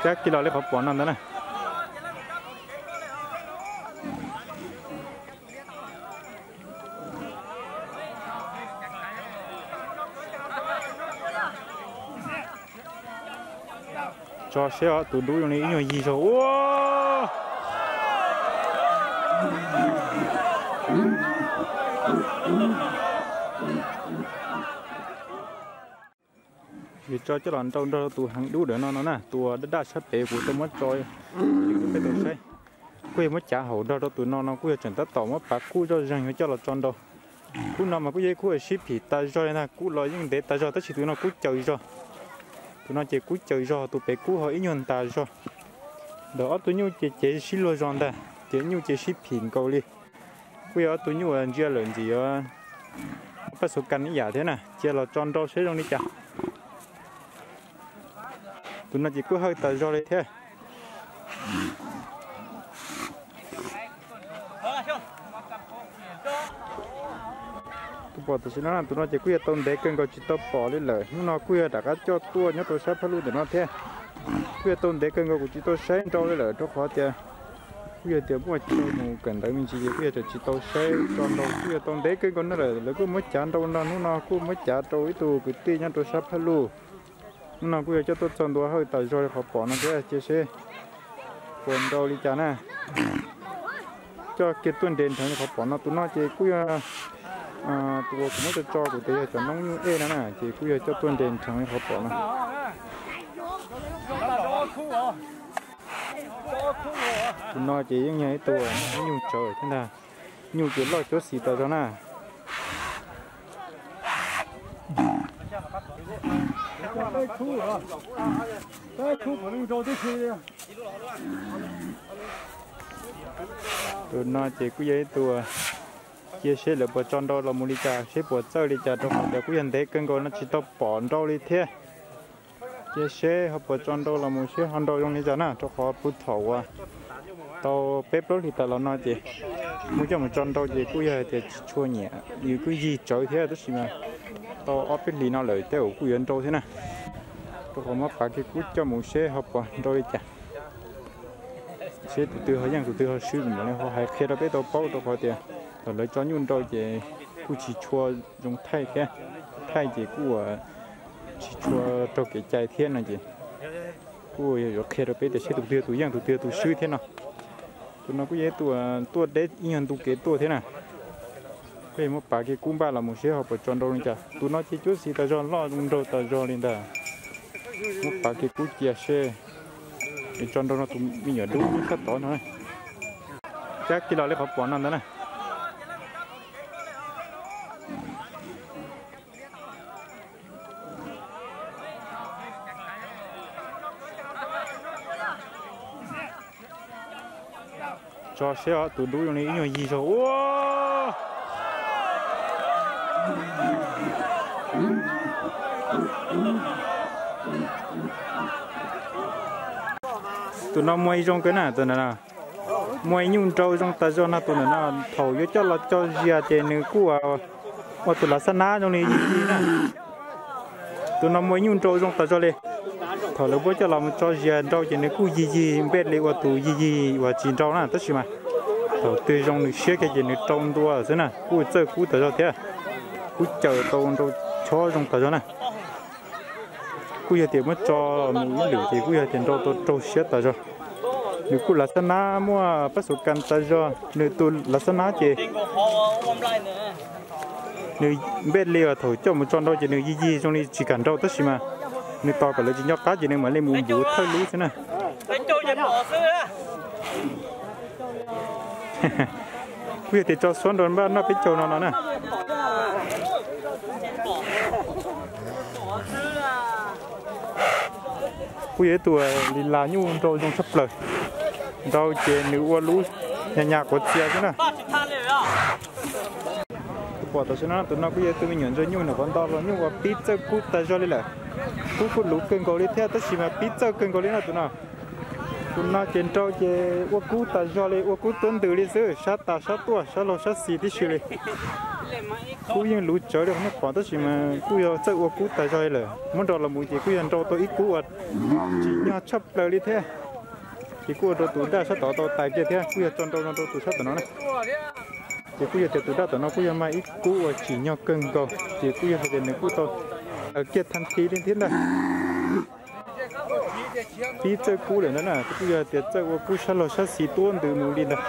Cab kiag los li qhov pom no ntawd na. Tso seb os, tus dub zoo li ib nyuag yig zog ua. Yus tso coj los nrau nrog tus heev dub ntawm no no na, tus uas daj daj sab pem kuv tau muab tso peb tau saib. Kuj yog muab cav haum nrog rau tus no no kuj yog tseem tab tom muab pav kub zoj zeeg yuav coj los tso nrau. Kub no mas kuj yog ib kub uas sib phim tas zog li ntag, kub los yeej ntev tas zog tab sis tus no kub caws zog. Tus no ces kub caws zog, tus pem kub ho ib nyuag ntas zog. Ntawm ob tug nyuj ces cev sib luag zog ntag, ces nyuj ces sib phim nkaus li. Kuj yog ob tug nyuj uas ntsia lawm ntxim yuav paj xu kas ib yam thiab na, cia los tso nrau seb zoo li cas. Tus no ces kuj hawj tas zog li thiab. Tus pom tam sim no tus no ces kuj yog tau ntev kawg nkaus tsis tau pom li lawm, hnub no kuj yog rov qab coj tuaj nyob rau sab phab lub ntawm no thiab. Kuj yog tau ntev kawg nkaus kuv tsis tau saib nrau li lawm rau qhov tias kuj yog tias muaj chaw mus kawm ntawv me ntsis ces kuj yog tias tsis tau saib tso nrau, kuj yog tau ntev kawg nkaus no lawm, lawv kuj muab cav nrau no, hnub no kuj muab cav rau ib tug kwv tij nyob rau sab phab lub. Hnub no kuj yog coj tuaj txog ntua hawj tas zog li qhov pom no thiab, cia seb puas nrau li cas na. Coj kiag tuaj nres nrheev li qhov pom no, tus no ces kuj yog tus uas kuv muab tso tso kuv tias yog cov noob nyuj ej no na, ces kuj yog coj tuaj nres nrheev li qhov pom no. Tus no ces yeej yog ib tug nyuj tsawv thiab ntag, nyuj ces loj cuab xis tas zog na. Tus no ces kuj yog ib tug, cia seb lawv puas tso nrau los mus li cas, seb puas txawj li cas rau qhov tias kuj yog ntev kawg nkaus no tsis tau pom nrau li thiab. Cia seb ho puas tso nrau los mus seb ho nrau zoo li cas na, rau qhov puag thaum uas tau peb plaub hlis tas los no ces muab coj mus tso nrau ces kuj yog hais tias tsis tshua nyiam, yus kuj yig tsawv thiab tab sis mas tau ob peb hlis no lawm tej zaum kuj yuav nrau thiab na. Rau qhov muab pav kiag kub coj mus seb ho puas nrau li cas, seb tus twg ho yeej tus twg ho swb, kuv mam li ho hais qhia rau peb tau paub, rau qhov tias thaum lawv tso nyuj nrau ces kuj tsis tshua zoo thaij thiab, thaij ces kuj tsis tshua raug kev cai thiab no ces kuj yuav qhia rau peb tias seb tus twg tus yeej tus twg tus swb thiab no. Tus no kuj yog ib tug tuaj deb ib nyuag ntu kev tuaj thiab na. Peb muab pav kiag kub npaj los mus seb ho puas tso nrau li cas. Tus no ces cuab xis tas zog, loj zoo nraug tas zog li ntag. Muab pav kiag kub cia seb es tso nrau no tus me nyuam dub sab tod no. Cab kiag los li qhov pom no ntawd na. Tso seb os, tus dub zoo li ib nyuag yig zog ua. Tus no muaj ib zoo kawg na, tus ntawm no muaj ib nyuj nrau zoo tas zog no, tus ntawm no thaum yuav coj los tso zias ces nws kuj ua tus lav xab nab zoo li yig yig na. Tus no muaj ib nyuj nrau zoo tas zog li. Thaum lawv muab coj los mus tso zias nrau ces nws kuj yig yig npej li ua tus yig yig uas tsis nrau na, tab sis mas thaum twg zoo nws siab kiag ces nws rau ntua xwb na, kuj txawj kub tas zog thiab. Kub caws tau nrau chob zoo tas zog na. Kuj yog tias muab tso mus ib lwm ces kuj yog tias nrau tau raug siab tas zog. Nws kuj lav xab nab muaj pab xu kas tas zog, nws tus lav xab nab ces nws npej li uas thaum coj mus tso nrau ces nws yig yig zoo li tsis kam nrau, tab sis mas nws tos kom lawv tsis nco qab ces nws mam li mus npuv thawj lub xwb na. Kuj yog tias tso xuab nrau npaj noj peb caug no no na. Kuj yog ib tug li las nyuj nrau zoo tshaj plaws. Nrau ces nws ua lub nyas nyas quav txias xwb na. Tus pom tam sim no tus no kuj yog tus me nyuam ntsa nyuj ntawm qhov ntau los nyuj uas pib txawj kub tas zog li lawm. Kub kuj luv kawg nkaus li thiab tab sis mas pib txawj kawg nkaus li no tus no. Tus no ces nrau ces ua kub tas zog li, ua kub tuab ntws li xwb, sab tas sab tuaj sab laug sab xis tib si li. Kub yeej luv tsawv li qhov nej pom tab sis mas kuj yog txawj ua kub tag zog lawm. Muab nrau los mus ces kuj yog nrau tau ib kub uas tsim nyog tshaj plaws li thiab. Ces kuj ua rau tus daj sab tod tau tag kiag thiab kuj yog tso nrau no rau tus sab tom no na. Ces kuj yog tias tus daj tom no kuj yog mag ib kub uas tsim nyog kawg nkaus ces kuj yog hais tias nws kuj tau tawg kiag thaj thi li thiab ntag. Pib txawj kub lawm ntag na, kuj yog tias txawj ua kub sab laug sab xis tuab ntws mus li ntag.